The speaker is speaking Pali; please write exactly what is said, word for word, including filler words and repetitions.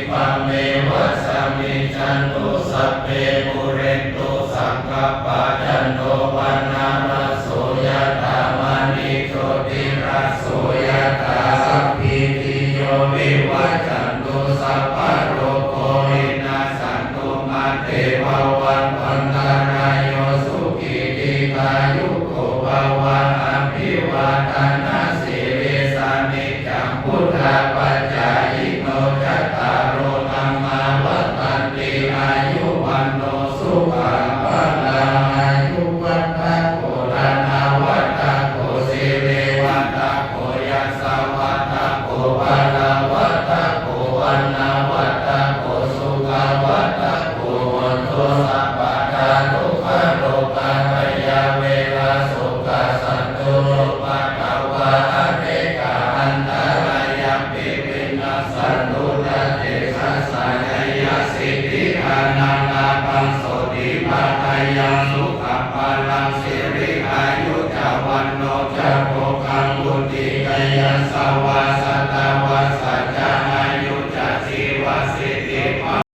Evaṃ me vāsamijjhantu, sabbe pūrentu saṅkappā, cando paṇṇaraso yathā, maṇi jotiraso yathā. Sabbītiyo vivajjantu, sabbarogo vinassatu, mā te bhavatvantarāyo, sukhī dīghāyuko bhava. Abhivādanasīlissa niccaṃ vuḍḍhāpacāyino, cattāro dhammā vaḍḍhanti, āyu vaṇṇo sukhaṃ balaṃ. Āyuvaḍḍhako dhanavaḍḍhako sirivaḍḍhako yasavaḍḍhako balavaḍḍhako vaṇṇavaḍḍhako sukhavaḍḍhako hotu sabbadā. Dukkharogabhayā verā sokā sattu cupaddavā, anekā antarāyāpi vinassantu ca tejasā. Jayasiddhi dhanaṃ lābhaṃ sotthi bhāgyaṃ sukhaṃ balaṃ, siri āyu ca vaṇṇo ca bho